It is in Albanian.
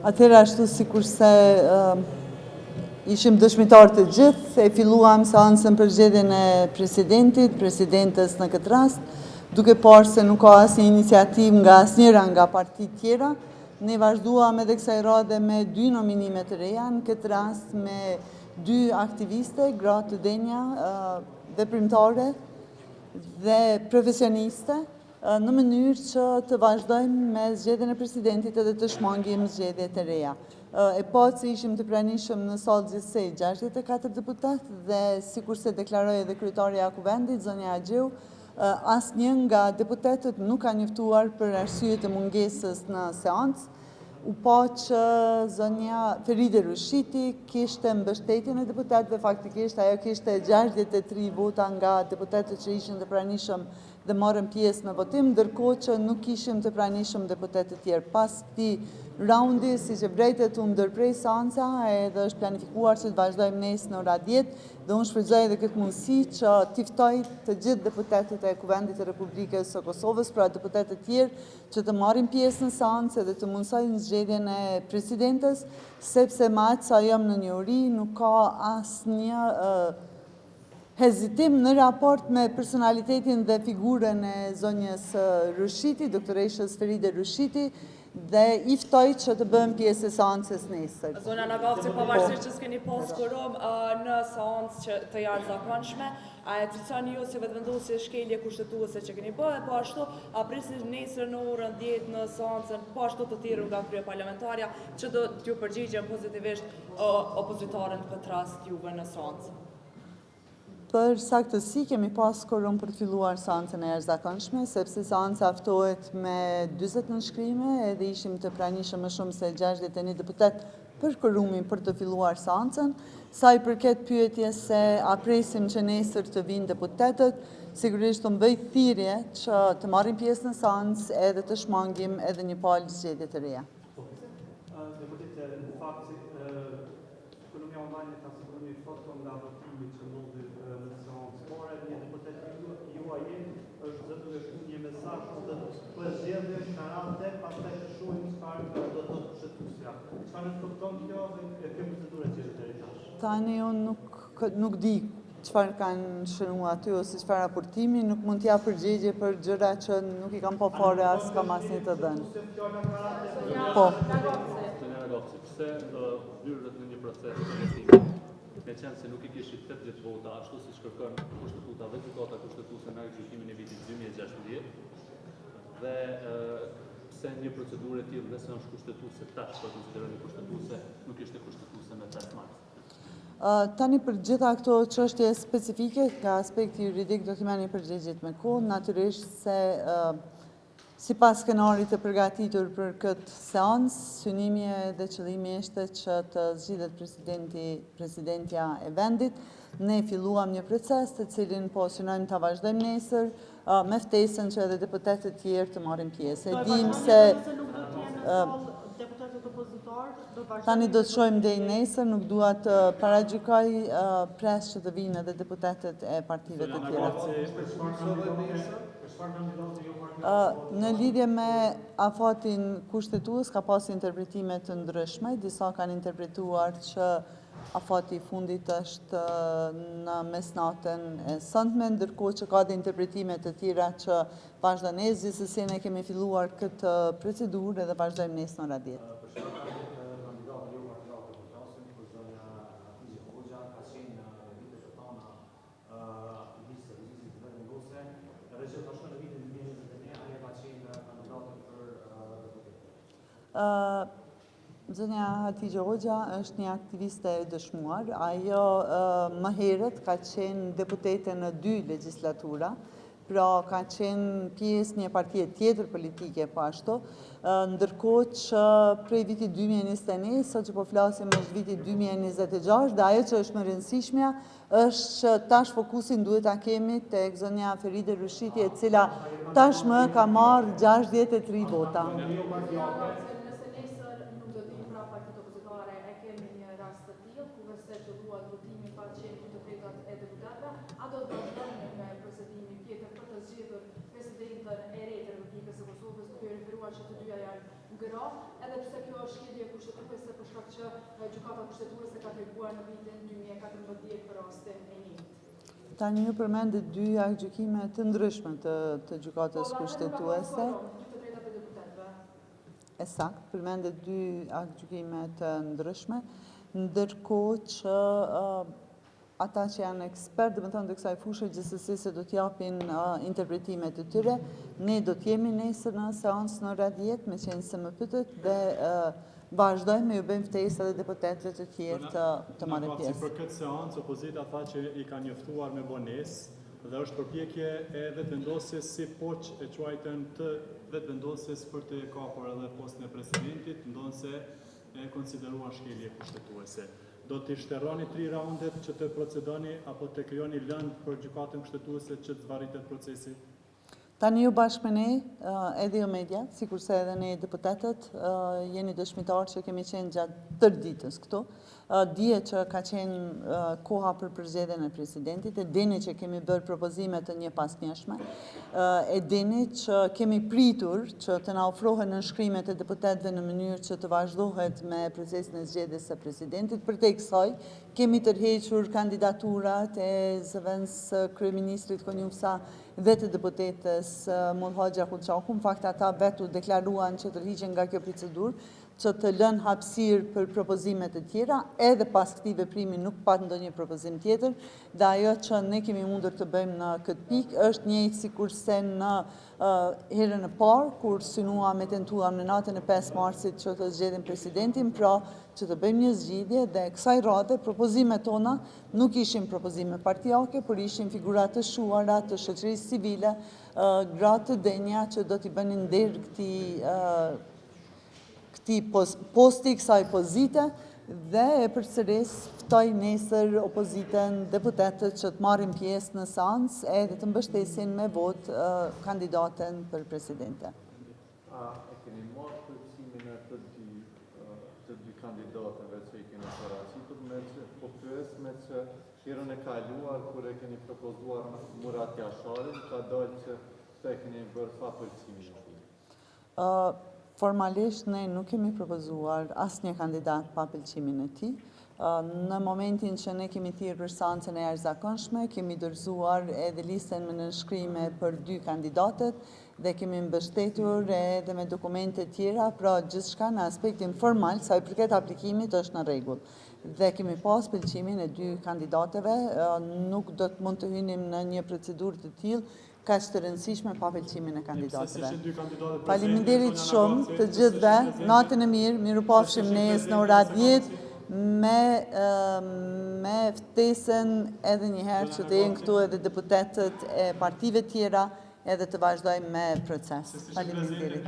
Atëherë ashtu sikurse ishim dëshmitarë të gjithë, e filluam seancën për zgjedhjen e presidentit, presidentes në këtë rast, duke parë se nuk ka asnjë iniciativë nga asnjëra nga partitë tjera, ne vazhduam edhe kësaj radhe me dy nominime të reja, në këtë rast me dy aktiviste, gra të denja, veprimtare dhe profesioniste, në mënyrë që të vazhdojmë me zgjedhjen e presidentit edhe të shmangim zgjedhjet e reja. E patë se ishim të pranishëm në sallë gjithsej 64 deputetë dhe sikurse deklaroi edhe kryetarja e Kuvendit, zonja Haxhiu, asnjë nga deputetët nuk ka njoftuar për arsye të mungesës në seancë. U pa që zonja Feride Rushiti kishte mbështetjen e deputetëve, faktikisht ajo kishte 63 vota nga deputetët që ishin të pranishëm dhe morën pjesë në votim, ndërkohë që nuk kishim të pranishëm deputetë të tjerë. Pas këtij raundi, siç e vërejtët, u ndërpre seanca edhe është planifikuar që të vazhdojmë nesër në ora 10 dhe unë shfrytëzoj edhe këtë mundësi që t'i ftoj të gjithë deputetët e Kuvendit të Republikës së Kosovës, pra deputetët tjerë që të marrin pjesë në seancë dhe të mundësojnë zgjedhjen e presidentes, sepse me aq sa jam në njohuri nuk ka asnjë Hezitim në raport me personalitetin dhe figurën e zonjës Rushiti, doktoreshës Feride Rushiti, dhe i ftoj që të bëhen pjesë e seancës nesër. Zonja Nagavci, pavarësisht që s'keni pas kuorum në seancë që të jashtëzakonshme, a e cilësoni ju si Vetëvendosje shkelje kushtetuese që keni bërë, po ashtu a prisni nesër në orën 10 në seancën po ashtu të thirrur nga kryeparlamentarja që do t'ju përgjigjen pozitivisht opozitarët në këtë rast juve në seancë? Për saktësi kemi pas kuorum për të filluar seancën e jashtëzakonshme, sepse seanca ftohet me 40 nënshkrime edhe ishim të pranishëm më shumë se 61 deputet për kuorumin për të filluar seancën. Sa i përket pyetjes se a presim që nesër të vijnë deputetët, sigurisht unë bëj thirrje që të marrin pjesë në seancë edhe të shmangim edhe një palë zgjedhje të reja. Deputete, në fakt, Ekonomia Online ka siguruar një foto nga votimi që ndodhi në seancë. Por një deputet juaji është zënë duke shkruar një mesazh ku thotë po e zgjedhim karate, pastaj të shohim çfarë do të thotë kushtetuesja. Çfarë nënkupton kjo dhe kjo procedurë e zgjedhjes deri tash? Tani unë nuk nuk di çfarë kanë shënuar aty ose çfarë raportimi, nuk mund t'jap përgjigje për gjëra që nuk i kam pa fare as kam asnjë të dhënë. Po. Zonja Nagavci, pse hyrët në një proces të votimit, meqenëse nuk i kishit 80 vota, ashtu siç kërkon Kushtetuta dhe Gjykata Kushtetuese në aktgjykimin e vitit 2016, dhe pse një procedurë e tillë nëse është kushtetuese tash po e konsideroni kushtetuese, nuk ishte kushtetuese me 5 mars? Tani për gjitha këto çështje specifike, nga aspekti juridik do t'i merrni përgjigjet me kohë, natyrisht se Sipas skenarit të përgatitur për këtë seancë, synimi dhe qëllimi ishte që të zgjidhet presidenti, presidentja e vendit. Ne filluam një proces të cilin po synojmë ta vazhdojmë nesër me ftesën që edhe deputetët tjerë të marrin pjesë. E dimë se deputetët opozitarë do të vazhdojnë Tani do të shohim deri nesër, nuk dua të paragjykoj, pres që të vijnë edhe deputetët e partive të tjera. Në lidhje me afatin kushtetues ka pas interpretime të ndryshme, disa kanë interpretuar që afati i fundit është në mesnatën e sontme, ndërkohë që ka dhe interpretime të tjera që vazhdon nesër, gjithsesi ne kemi filluar këtë procedurë edhe vazhdojmë nesër në ora 10. aktiviste të Lëvizjes Vetëvendosje dhe gjithashtu në vitin 2021 ajo ka qenë kandidate për deputete. Zonja Hatixhe Hoxha është një aktiviste e dëshmuar. Ajo më herët ka qenë deputete në dy legjislatura, pra ka qenë pjesë një partie tjetër politike po ashtu, ndërkohë që prej vitit 2021, sot që po flasim është viti 2026, dhe ajo që është më e rëndësishmja, është që tash fokusin duhet ta kemi tek zonja Feride Rushiti, e cila tashmë ka marrë 63 vota. Nëse nesër nuk do të vijnë pra partitë opozitare, e kemi një rast të tillë, ku veçse qëlluat votimi pa qenë dy të tretat e deputetëve, a do të vazhdoni me procedimin tjetër për të zgjedhur presidenten e re të Republikës së Kosovës, duke referuar që të dyja janë gra, edhe pse kjo është shkelje kushtetuese? që Gjykata Kushtetuese ka treguar në vitin 2014 për rastin e njëjtë. Tani ju përmendët dy aktgjykime të ndryshme të të Gjykatës Po, Kushtetuese. Dy të tretat e deputetëve. E saktë, përmendët dy aktgjykime të ndryshme, ndërkohë që ata që janë ekspertë, domethënë të kësaj fushe, gjithsesi se do t'japin interpretimet e tyre. Ne do t'jemi nesër në seancë në ora 10, meqenëse më pyetët dhe vazhdojmë me ju bëjmë ftesë edhe deputetëve të tjerë të, të marrin pjesë. Për këtë seancë, opozita tha që i ka njoftuar me vonesë dhe është përpjekje e vetëvendosjes si poç e quajtën të vetëvendosjes për të kapur edhe postin e presidentit, ndonëse e konsideruan shkelje kushtetuese. Do t'i shterroni tri raundet që të procedoni apo të krijoni lëndë për gjykatën kushtetuese që të zvarritet procesi? Tani ju bashkë me ne, edhe ju media, sikurse edhe ne deputetët, jeni dëshmitarë që kemi qenë gjatë tërë ditës këtu. Dihet që ka qenë koha për përzgjedhjen e presidentit, e dini që kemi bërë propozime të njëpasnjëshme, e dini që kemi pritur që të na ofrohen nënshkrimet e deputetëve në mënyrë që të vazhdohet me procesin e zgjedhjes së presidentit. Përtej kësaj, kemi tërhequr kandidaturat e zëvendëskryeministrit Konjufca dhe të deputetes Mulhaxha Kollçaku, në fakt ata vetë u deklaruan që tërhiqen nga kjo procedurë, që të lënë hapësirë për propozime të tjera, edhe pas këtij veprimi nuk pat ndonjë propozim tjetër, dhe ajo që ne kemi mundur të bëjmë në këtë pikë është njëjtë sikurse në herën e parë, kur synuam e tentuam në natën e 5 marsit që të zgjedhim presidentin, pra që të bëjmë një zgjidhje dhe kësaj radhe propozimet tona Nuk ishin propozime partiake, por ishin figura të shquara të shoqërisë civile, gra të denja që do t'i bënin nder këtij këtij posti, kësaj pozite dhe e përsëris ftoj nesër opozitën, deputetët që të marrin pjesë në seancë edhe të mbështesin me votë kandidaten për presidente. A e keni marrë pëlqimin e të dy të dy kandidatëve që i keni paraqitur, meqë po pyes meqë herën e kaluar kur e keni propozuar Murat Jasharin, ka dalë që këtë e keni bërë pa pëlqimin e tij. Formalisht ne nuk kemi propozuar asnjë kandidat pa pëlqimin e tij. Në momentin që ne kemi thirrë për seancën e jashtëzakonshme, kemi dorëzuar edhe listën me nënshkrime për dy kandidatet dhe kemi mbështetur edhe me dokumente tjera, pra gjithçka në aspektin formal sa i përket aplikimit është në rregull. Dhe kemi pas pëlqimin e dy kandidateve, nuk do të mund të hynim në një procedurë të tillë kaq të rëndësishme pa pëlqimin e kandidatëve. Faleminderit shumë të gjithëve, natën e mirë, mirupafshim nesër në ora 10 me me ftesën edhe një herë që të jenë këtu edhe deputetët e partive tjera edhe të vazhdojmë me proces. Faleminderit.